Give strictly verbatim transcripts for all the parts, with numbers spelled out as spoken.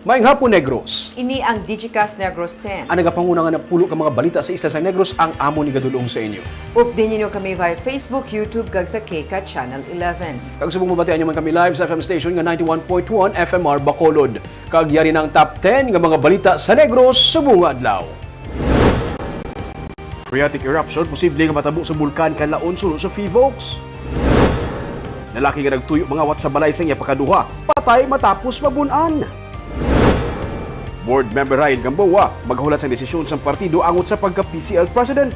Maayong hapon, Negros. Ini ang Digicast Negros ten. Ang nagapanguna nga napulo ka mga balita sa isla sang Negros ang amon igadul-ong sa inyo. Updi ninyo kami via Facebook, YouTube, kag sa K CAT Channel eleven. Kag subong mabatian nyo man kami live sa F M station nga ninety-one point one F M R Bacolod. Kag yari na ang top ten nga mga balita sa Negros subong nga adlaw. Phreatic eruption posible nga matabo sa Bulkan Kanlaon suno sa Five Oaks. Lalaki nga nagtuyo mangawat sa balay sang iya pakaduha, patay matapos mabun-an. Board Member Ryan Gamboa maghulat sang desisyon sang partido angot sa pagka-P C L President.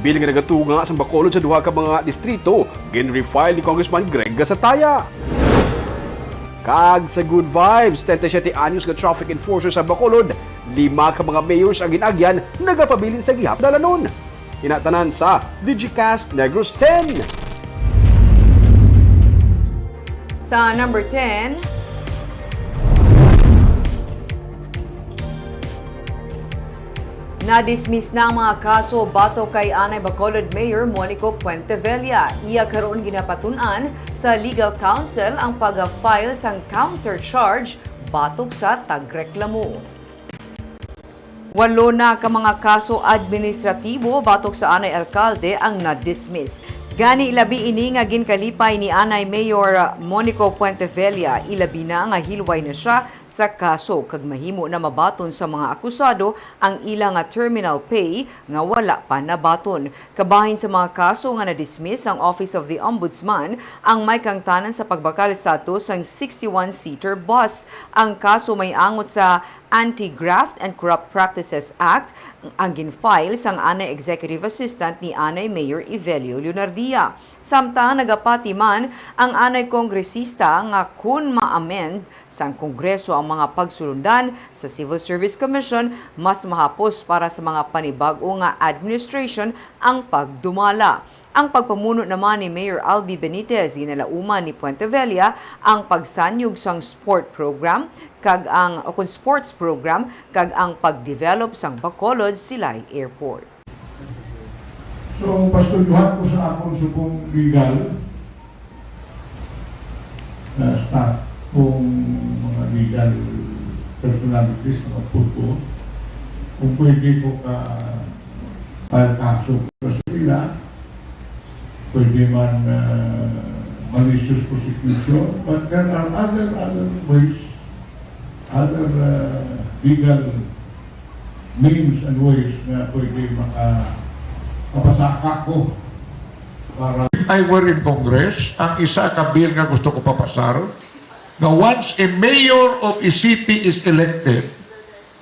Bill nga nagatuga sang Bacolod sa duha ka mga distrito, gin-refile ni Congressman Greg Gasataya. Kag sa good vibes, treinta y siete anyos nga traffic enforcer sa Bacolod, lima ka mga mayors ang gin-agyan nagapabilin sa gihap dalanon. Ina tanan sa Digicast Negros ten. Sa number ten, nadismiss na ang mga kaso batok kay anay Bacolod Mayor Monico Puentevella. Iya karon ginapatun-an sa legal counsel ang pag-file sang counter charge batok sa tagreklamo. Walo na ka mga kaso administratibo batok sa anay alkalde ang na-dismiss. Gani, labi ini nga ginkalipay ni anay Mayor Monico Puentevella, ilabi na nga hilway na sia sa kaso kag mahimo na mabaton sa mga akusado ang ila nga terminal pay nga wala pa nabaton. Kabahin sa mga kaso nga na-dismiss ang Office of the Ombudsman, ang may kaangtanan sa pagbakal sadto sang sixty-one seater bus. Ang kaso may angot sa Anti-Graft and Corrupt Practices Act ang gin-file sang anay executive assistant ni anay Mayor Evelio Leonardia. Samtang nagapati man ang anay kongresista nga kun ma-amend sang Kongreso ang mga pagsulundan sa Civil Service Commission, mas mahapos para sa mga panibag-o nga administration ang pagdumala. Ang pagpamuno naman ni Mayor Albi Benitez, ginalauman ni Puentevella ang pagsanyog sang sport program kag ang, o kon sports program, kag ang pagdevelop sang Bacolod Silay Airport. So, pastudyuhan ko sa akon subong legal na staff kung mga legal personalities na magpunto, kung pwede ko ka file kaso sa sila, pwede man uh, malicious prosecution, but there are other other ways, other uh, legal means and ways nga pwede maka mapasaka ko para I were in Congress, ang isa ka bill nga gusto ko papasar, nga once a mayor of a city is elected,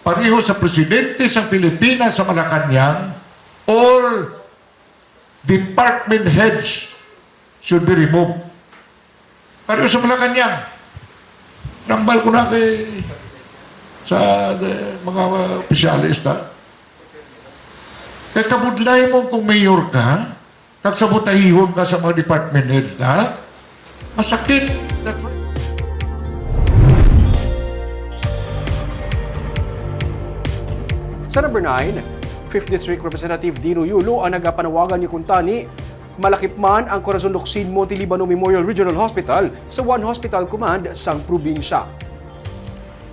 pareho sa presidente sa Pilipinas sa Malacañang, all department heads should be removed. Pareho sa Malacañang, nambal ko na kay sa the, mga uh, opisyalis ta. Kay kabudlay mo kung mayor ka, kag sabotahihon ka sa mga department heads na, masakit. That's why Sa number nine, Fifth District Representative Dino Yulo ang nagapanawagan ni kuntani malakip man ang Corazon Locsin Monte Libano Memorial Regional Hospital sa One Hospital Command sang probinsya.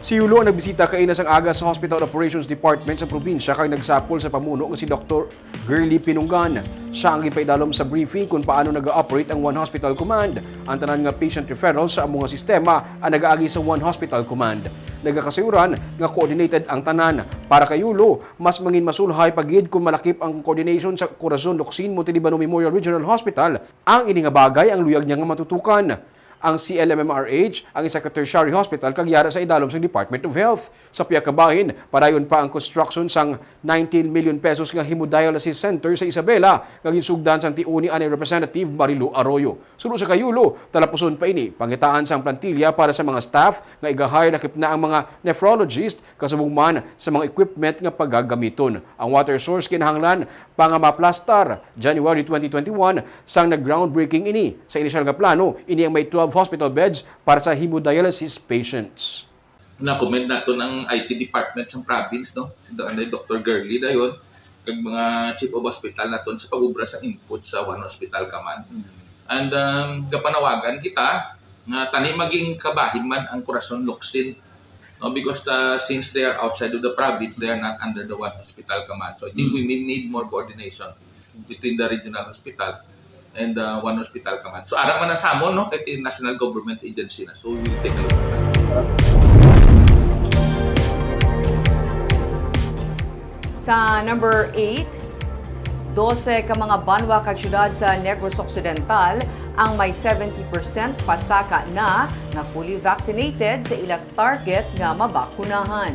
Si Yulo ang nagbisita kaina sang aga sa Hospital Operations Department sa probinsya kag nagsapol sa pamuno nga si Doktor Girly Pinungan. Siya ang gipaidalom sa briefing kung paano nag-ooperate ang One Hospital Command. Ang tanan nga patient referral sa amo nga sistema ang nagaagi sa One Hospital Command. Nagakasayuran nga coordinated ang tanan. Para kay Yulo, mas mangin masulhay pa gid kung malakip ang coordination sa Corazon Locsin Monte Libano Memorial Regional Hospital. Ang ini nga bagay ang luyag niya nga matutukan. Ang C L M M R H ang isa ka tertiary hospital kag yara sa idalom sang Department of Health. Sa pihak ka bahin, padayon pa ang construction sang nineteen million pesos nga hemodialysis center sa Isabela nga ginsugdan sang tion ni anay Representative Marilu Arroyo. Suno sa kay Yulo, talapuson pa ini, pangitaan sang plantilla para sa mga staff nga iga-hire lakip na ang mga nephrologist kasubong man sa mga equipment nga pagagamiton. Ang water source kinahanglan pa nga maplastar. January twenty twenty-one sang nag-groundbreaking ini. Sa inisyal nga plano, ini ang may twelve hospital beds para sa hemodialysis patients. Na-commend naton ang I T department sa province, no? Si Do-, ano, Doktor Girly dayon, kag mga chief of hospital naton sa pag-ubra sa input sa One Hospital Command. And um, gapanawagan kita Nga tani maging kabahin man ang Corazon Locsin, no? Because the, since they are outside of the province, they are not under the one hospital command. So I think we need, need more coordination between the regional hospital and the one hospital command. So ara man na sa amon, no, kay national government agency na. So we will take a look at that. Sa number eight, dose ka mga banwa kag syudad sa Negros Occidental ang may seventy percent pasaka na nga fully vaccinated sa ila target nga mabakunahan.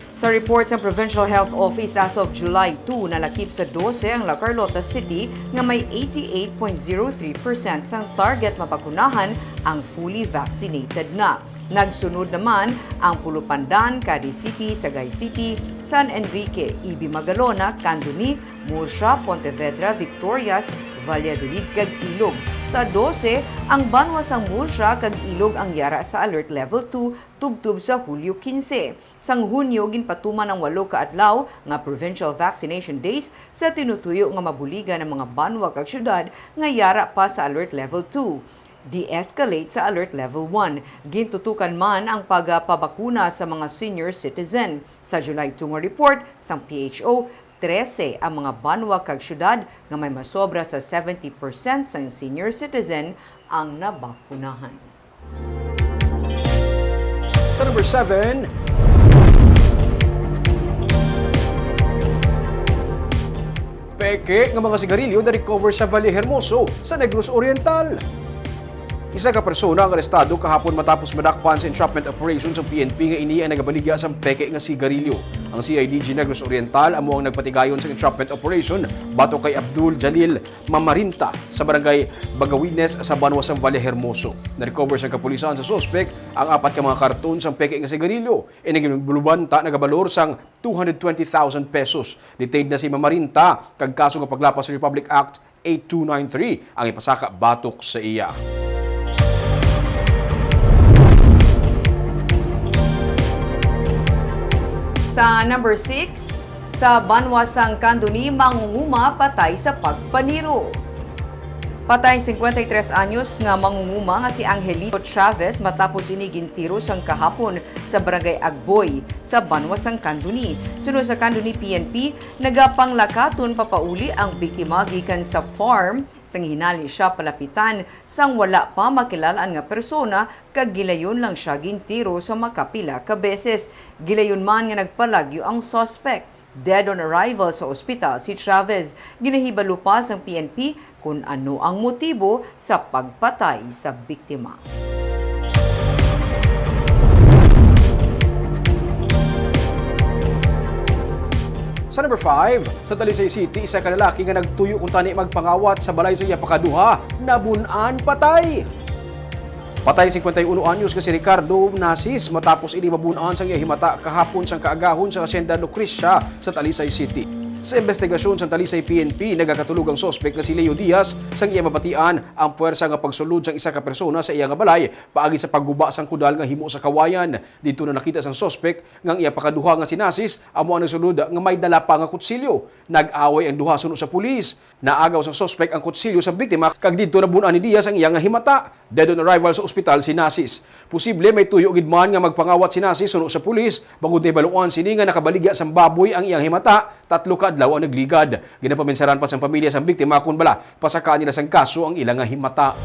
Sa report sang Provincial Health Office, as of July two, nalakip sa dose ang La Carlota City nga may eighty-eight point zero three percent sang target mabakunahan ang fully vaccinated na. Nagsunod naman ang Pulupandan, Cadiz City, Sagay City, San Enrique, Ibi Magalona, Candoni, Murcia, Pontevedra, Victorias, Valladolid, kag Ilog. Sa dose, ang banwa sang Murcia kag Ilog ang yara sa Alert Level two tubtob sa Hulyo quince. Sang Hunyo, ginpatuman ang walo ka adlaw nga Provincial Vaccination Days sa tinutuyo nga mabuligan ang mga banwa kag syudad nga yara pa sa Alert Level two. De-escalate sa Alert Level one. Gintutukan man ang pagpabakuna sa mga senior citizen. Sa July two nga report sang P H O, trese ang mga banwa kag syudad nga may masobra sa seventy percent sang senior citizen ang nabakunahan. Sa number seven, peke nga mga sigarilyo na-recover sa Vallehermoso sa Negros Oriental. Isa ka persona ang arestado kahapon matapos madakpan sa entrapment operation sa P N P nga ini ang nagabaligya sang peke nga sigarilyo. Ang C I D G Negros Oriental amo ang nagpatigayon sa entrapment operation batok kay Abdul Jalil Mamarinta sa barangay Bagawines sa banwa sang Vallehermoso. Na-recover sang kapulisan sa suspek ang apat ka mga karton sang peke nga sigarilyo. Ini ginbulubanta nagabalor sang two hundred twenty thousand pesos. Detained na si Mamarinta kag kaso nga paglapas sa Republic Act eight two nine three ang ipasaka batok sa iya. Sa number six, sa banwa sang Candoni, mangunguma patay sa pagpaniro. Patay singkwenta y tres anyos nga mangunguma nga si Angelito Chavez matapos ini gintiro sang kahapon sa Barangay Agboy sa banwa sang Candoni. Suno sa Candoni P N P, nagapanglakaton papauli ang biktima gikan sa farm, sang hinali sia palapitan sang wala pa makilal-an nga persona kag gilayon lang sia gintiro sa makapila ka beses. Gilayon man nga nagpalagyo ang suspect. Dead on arrival sa ospital si Chavez. Ginahibalo pa sang P N P kon ano ang motibo sa pagpatay sa biktima. Sa number five, sa Talisay City, isa ka lalaki nga nagtuyo kuntani magpangawat sa balay sa iya pakaduha, nabun-an patay. Patay singkwenta y uno anyos nga si Ricardo Nasis matapos ini mabun-an sang iya himata kahapon sang kaagahon sa Hacienda Lucrecia sa Talisay City. Sa investigasyon sang Talisay P N P, nagakatulog ang suspek nga si Leo Diaz sang iya mabatian ang puwersa nga pagsulod sang isa ka persona sa iya nga balay paagi sa pagguba sang kudal nga himo sa kawayan. Didto na nakita sang suspek nga ang iya pakaduha nga si Nasis amo ang nagsulod nga may dala pa nga kutsilyo. Nag-away ang duha suno sa pulis. Naagaw sang suspek ang kutsilyo sa biktima kag didto nabun-an ni Diaz ang iya nga himata. Dead on arrival sa ospital si Nasis. Posible may tuyo gid man nga magpangawat si Nasis suno sa pulis bangod nahibaluan sini nga nakabaligya sang baboy ang iyang himata tatlo ka adlaw ang nagligad. Ginapamensaran pa sang pamilya sang biktima kon bala pasakaan nila sang kaso ang ila nga himata.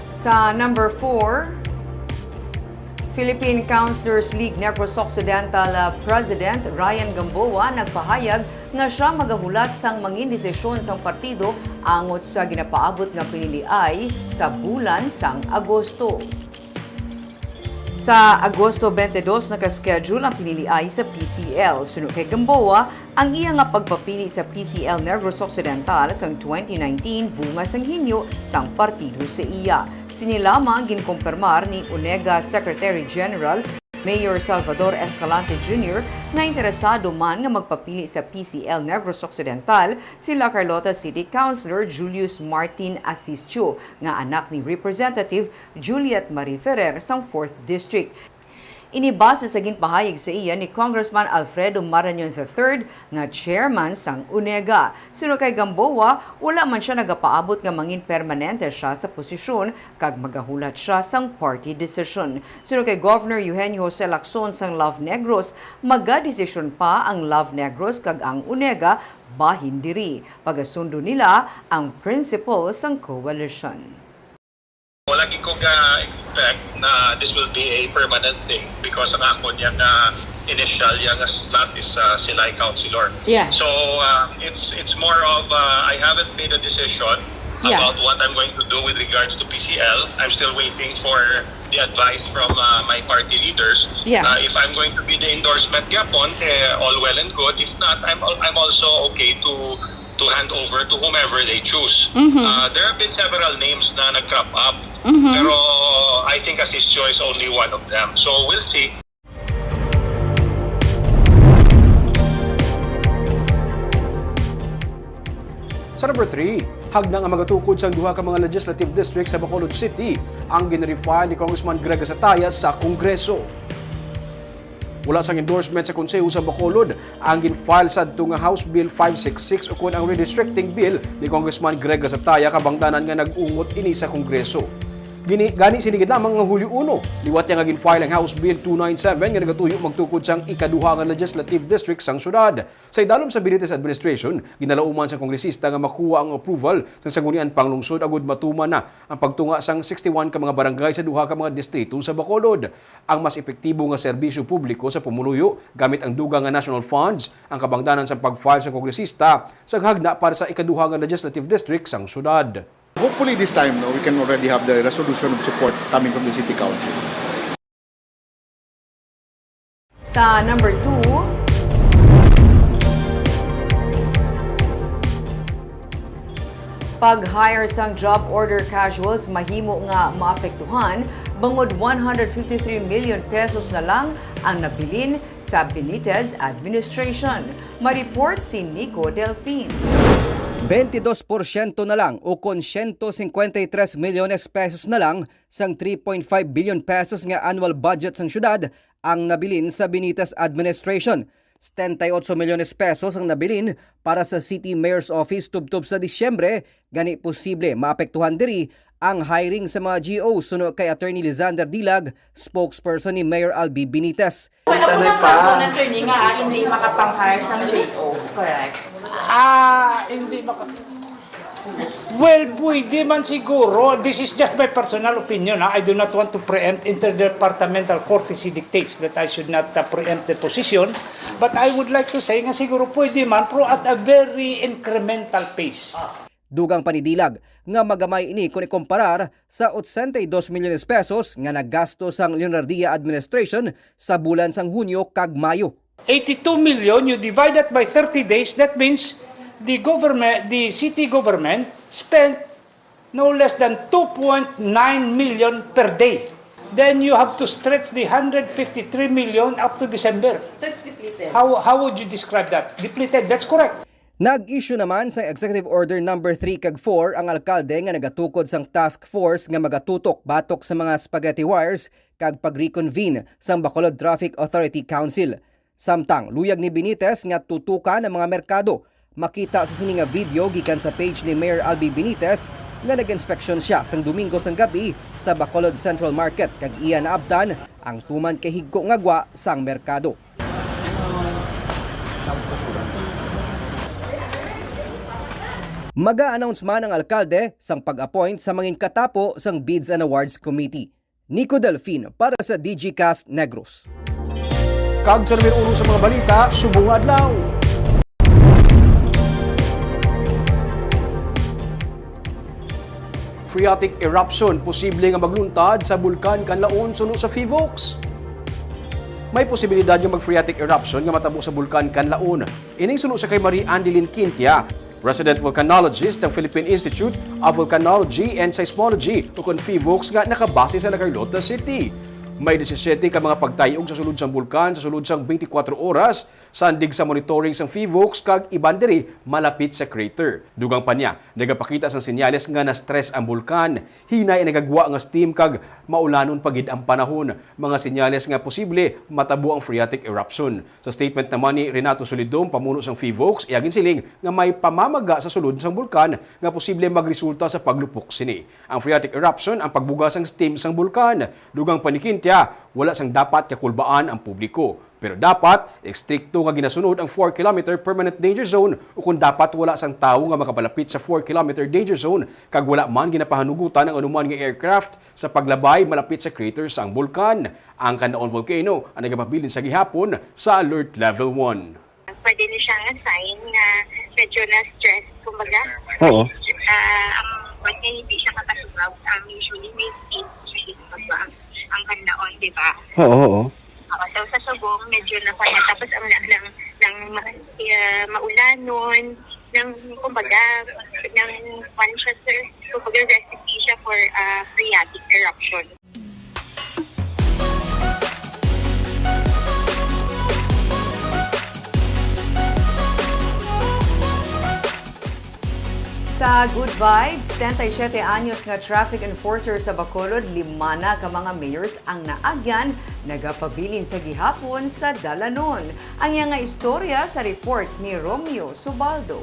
Sa number four, Philippine Counselors League Negros Occidental, ah, President Ryan Gamboa nagpahayag nga sia magahulat sang mangin desisyon sang partido angot sa ginapaabot nga piniliay sa bulan sang Agosto. Sa Agosto twenty-two naka-schedule ang piniliay sa P C L. Suno kay Gamboa, ang iya nga pagpapili sa P C L Negros Occidental sang twenty nineteen bunga sang hinyo sang partido sa iya. Sini lamang ginkumpirmar ni UNEGA Secretary General Mayor Salvador Escalante Junior nga interesado man nga magpapili sa P C L Negros Occidental si La Carlota City Councilor Julius Martin Asistio, nga anak ni Representative Juliet Marie Ferrer sang fourth District. Ini base sa ginpahayag sa iya ni Congressman Alfredo Marañon the third nga chairman sang UNEGA. Suno kay Gamboa, wala man sia nagapaabot nga mangin permanente sia sa posisyon kag magahulat sia sang party decision. Suno kay Governor Eugenio Jose Lacson sang Love Negros, magadesisyon pa ang Love Negros kag ang UNEGA bahin diri. Pagasundo nila ang principle sang coalition. Wala gid ko ga-expect na this will be a permanent thing because ang akon yang, ah, initial yang slot is, ah, Silay Councilor. Yeah. So, ah, it's it's more of, ah, I haven't made a decision Yeah. about what I'm going to do with regards to P C L. I'm still waiting for the advice from, ah, my party leaders. Yeah. Ah, if I'm going to be the endorsement gyapon, eh, all well and good. If not, I'm al- I'm also okay to to hand over to whomever they choose. Mhm. Ah, there have been several names na nag-crop up, Mhm. pero I think Asisio is only one of them. So we'll see. Sa number three, hagna nga magatukod sang duha ka mga legislative district sa Bacolod City ang ginrefile ni Congressman Greg Gasataya sa Kongreso. Wala sang endorsement sa Konseho sa Bacolod ang gin-file sadto nga House Bill five six six ukon ang redistricting bill ni Congressman Greg Gasataya, kabangdanan nga nag-ungot ini sa Kongreso. Gini, gani sini gid lamang nga Hulyo uno, liwat niya nga gin-file ang House Bill two nine seven nga nagatuyo magtukod sang ikaduha nga legislative district sang syudad. Sa idalom sa Benitez administration, ginalauman sang kongresista nga makuha ang approval sang Sangguniang Panglungsod agud matuman na ang pagtunga sang sixty-one ka mga barangay sa duha ka mga distrito sa Bacolod. Ang mas epektibo nga serbisyo publiko sa pumuluyo gamit ang dugang nga national funds, ang kabangdanan sa pag-file sang kongresista sang hagna para sa ikaduha nga legislative district sang syudad. Hopefully this time, no, we can already have the resolution of support coming from the City Council. Sa number two, pag-hire sang job order casuals mahimo nga maapektuhan, bangod one hundred fifty-three million pesos na lang ang nabilin sa Benitez administration. Ma-report si Nico Delfin. Twenty-dos porsyento na lang, ukon siyento cincuenta y tres milyones pesos na lang sang three point five billion pesos nga annual budget sang syudad ang nabilin sa Benitez administration. Setenta y ocho milyones pesos ang nabilin para sa City Mayor's Office tubtob sa Disyembre, gani posible maapektuhan diri ang hiring sa mga G O, suno kay Attorney Lizander Dilag, spokesperson ni Mayor Albi Benitez. Wala po na person, attorney, nga hindi makapang-hire sang J Os, correct? Ah, hindi maka... Well, pwede man siguro. This is just my personal opinion, ha? I do not want to preempt. Interdepartmental courtesy dictates that I should not, uh, preempt the position. But I would like to say nga siguro pwede man, pero at a very incremental pace. Dugang pa ni Dilag nga magamay ini kon ikumparar sa ochenta y dos milyones pesos nga nagasto sang Leonardia administration sa bulan sang Hunyo kag Mayo. Eighty-two million, you divide that by thirty days, that means the government, the city government spent no less than two point nine million per day. Then you have to stretch the hundred fifty-three million up to December. So it's depleted. How, how would you describe that? Depleted, that's correct. Nag-issue naman sa Executive Order number three kag four ang alkalde nga nagatukod sang task force nga magatutok batok sa mga spaghetti wires kag pag-reconvene sang Bacolod Traffic Authority Council. Samtang luyag ni Benitez nga tutukan ang mga merkado, makita sa sini nga video gikan sa page ni Mayor Albi Benitez nga nag-inspeksyon siya sang Domingo sang gabi sa Bacolod Central Market kag iya naabtan ang tuman kay higko nga gwa sang merkado. Maga-announce man ang alkalde sang pag-appoint sa mangin katapo sang Bids and Awards Committee. Nico Delfin para sa Digicast Negros. Kag sa numero uno sa mga balita subong nga adlaw. Phreatic eruption posible nga magluntad sa Bulkan Kanlaon suno sa PHIVOLCS. May posibilidad nga mag-phreatic eruption nga matabo sa Bulkan Kanlaon. Ining suno sa kay Marie Andeline Quintia, resident volcanologist ng Philippine Institute of Volcanology and Seismology, ukon PHIVOLCS, nga nakabase sa La Carlota City. May disisiete ka mga pagtayog sa sulod sang bulkan sa sulod sang twenty-four oras, sandig sa monitoring sang PHIVOLCS kag iban diri malapit sa crater. Dugang pa niya, nagapakita sang senyales nga na-stress ang bulkan, hinay ang nagagwa nga steam kag maulanon pa gid ang panahon, mga senyales nga posible matabo ang phreatic eruption. Sa statement naman ni Renato Solidom, pamuno sang PHIVOLCS, iya ginsiling nga may pamamaga sa sulod sang bulkan nga posible magresulta sa paglupok sini. Ang phreatic eruption ang pagbuga sang steam sang bulkan. Dugang pa ni Cynthia, wala sang dapat kakulbaan ang publiko. Pero dapat, estrikto nga ginasunod ang four kilometer permanent danger zone, ukon dapat wala sang tawo nga makapalapit sa four kilometer danger zone kag wala man ginapahanugutan ang anuman nga aircraft sa paglabay malapit sa crater sang bulkan. Ang Canlaon Volcano ang nagapabilin sa gihapon sa Alert Level one. Pwede ni siya nga sign nga medyo na-stress, kumbaga. Oo. Ah, ang pag niya hindi siya makasugaw, ang usually may stage siya, kumbaga, ang, ang Canlaon, di ba? Oo, oo. Oo, so sa subong, medyo na kaya. Tapos ang na-, nang, nang ma-, ah, maulanon, nang, kumbaga, nang kwan siya, sir, kumbaga recipe siya for, ah, phreatic eruption. Sa Good Vibes, treinta y siete anyos nga traffic enforcer sa Bacolod, lima na ka mga mayors ang naagyan, nagapabilin sa gihapon sa dalanon. Ang iya nga istorya sa report ni Romeo Subaldo.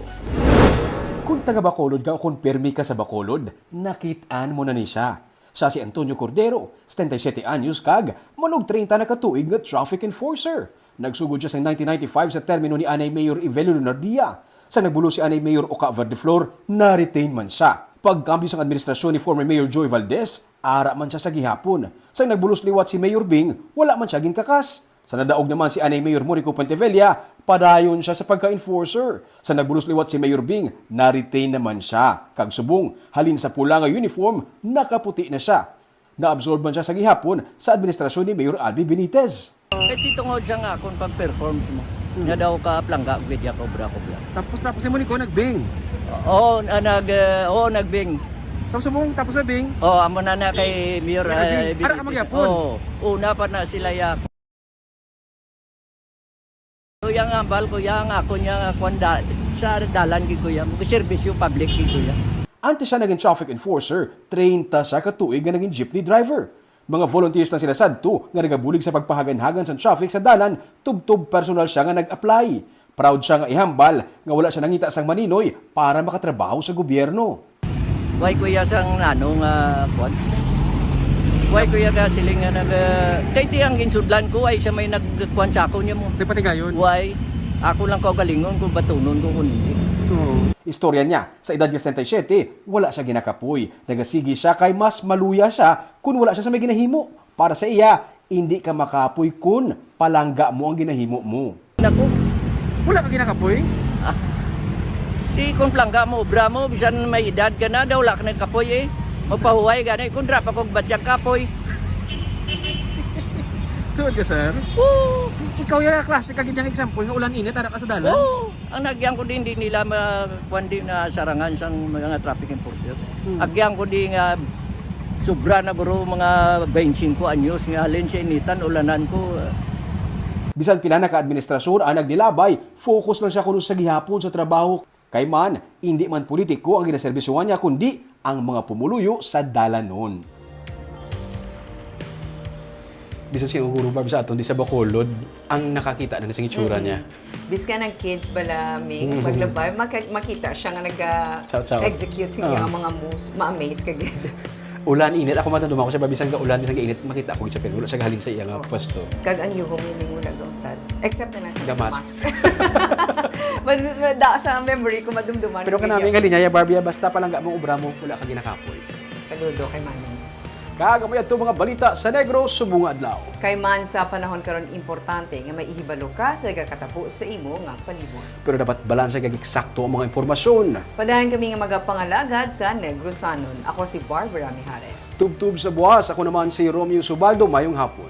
Kung taga Bacolod ka o kung pirmi ka sa Bacolod, nakit-an mo na ni siya. Siya si Antonio Cordero, setenta y siete anyos kag manog treinta na ka tuig nga traffic enforcer. Nagsugod siya sa nineteen ninety-five sa termino ni anay Mayor Evelio Lunardia. Sa nagbulos si anay Mayor Oca Verdeflor, na-retain man siya. Pagkambyo sang administrasyon ni former Mayor Joy Valdez, ara man siya sa gihapon. Sa nagbulos liwat si Mayor Bing, wala man siya ginkakas. Sa nadaog naman si anay Mayor Monico Puentevella, padayon siya sa pagka-enforcer. Sa nagbulos liwat si Mayor Bing, na-retain naman siya. Kag subong, halin sa pula nga uniform, nakaputi na siya. Naabsorb man siya sa gihapon sa administrasyon ni Mayor Albee Benitez. Kay titungod siya nga akon pag-perform mo. Hmm. Nga daw ka plangga, gid ya, kobra, kobra. Tapos, tapos mo ni ko nagbing? Oo, ah, nag, eh, oo, nagbing. Tapos mo, tapos na bing? Oo, amo na na kay Mayor, Mayor Bing. Eh, Ara, Benitez. Magyapon. Oo, una pa na sila ya. Kuya nga, ambal, kuya, ang ako niya, kuwan, da-, sa dalan, gid, kuya. Magserbisyo public, gid, kuya. Antes siya naging traffic enforcer, treinta siya ka tuig nga naging jeepney driver. Mga volunteers lang sila sadto nga nagabulig sa pagpahaganhagan sang traffic sa dalan, tubtob personal siya nga nag-apply. Proud siya nga ihambal nga wala siya nangita sang maninoy para makatrabaho sa gobyerno. Why, kuya, sang ano nga, kuwan? Why, kuya, ka siling nga nag, ah, kay ti ang ginsudlan ko, ay siya may nagkuwan sa ako niya mo. Di patigayon? Why? Ako lang kaugalingon kung batunon ko kung hindi. Oo. Istorya niya, sa edad nga setenta y siete, wala siya ginakapoy. Nagasigi siya kay mas maluya siya kun wala siya sa may ginahimo. Para sa iya, indi ka makapoy kun palangga mo ang ginahimo mo. Naku. Wala ka ginakapoy? Ah. Di kun plangga mo, obra mo, bisan may edad ka na, daw wala ka nagkapoy eh. Magpahuway gani, kun dra pa kog batyag kapoy. Tuod ka, sir? Oo. Ikaw yung klase ka gid example nga ulan init, ara ka sa dalan? Oo. Ang nagyan ko din, di nila ma-, kuwan din na sarangan sang mga traffic enforcer. Hmm. Agyan ko di nga sobra na guro mga twenty-five anyos nga halin sa initan, ulanan ko. Bisan pila na ka administrasyon ang nagnilabay, focus lang siya kuno sa gihapon sa trabaho. Kay man, indi man politiko ang ginaserbisyuhan niya, kundi ang mga pumuluyo sa dalanon. Bisan si Uguro Barb sa aton, di sa Bacolod, ang nakakita na sa itsura Mm-mm. niya. Biskan ang kids bala, Ming, Mm. paglabay, maka-, makita siya nga Chow, chow. nag-execute sa Ah. iyang mga moves, ma-amaze ka gid. Ulan, init. Ako, madumduman ko siya, bisan ga ulan, bisan ga init, makita ko siya, pero wala siya gahalin sa iyang Oo. pwesto. Kag ang yuhong ni Ming wala gauntat. Except na lang sa Gamas. mask. Mad-, mad-, da-, sa memory ko, madumduman Pero ko kanami yun. nga linya, ya Barbie, basta palangga mo, obra mo, wala ka ginakapoy. Saludo kay Manong. Kag amo yadto mga balita sa Negros subong nga adlaw. Kay man sa panahon karon, importante nga may ihibalo ka sa nagakatabo sa imo nga palibot. Pero dapat balanse kag eksakto ang mga impormasyon. Padayon kami nga magapangalagad sa Negrosanon. Ako si Barbara Mijares. Tubtob sa buwas, ako naman si Romeo Subaldo. Mayong hapon.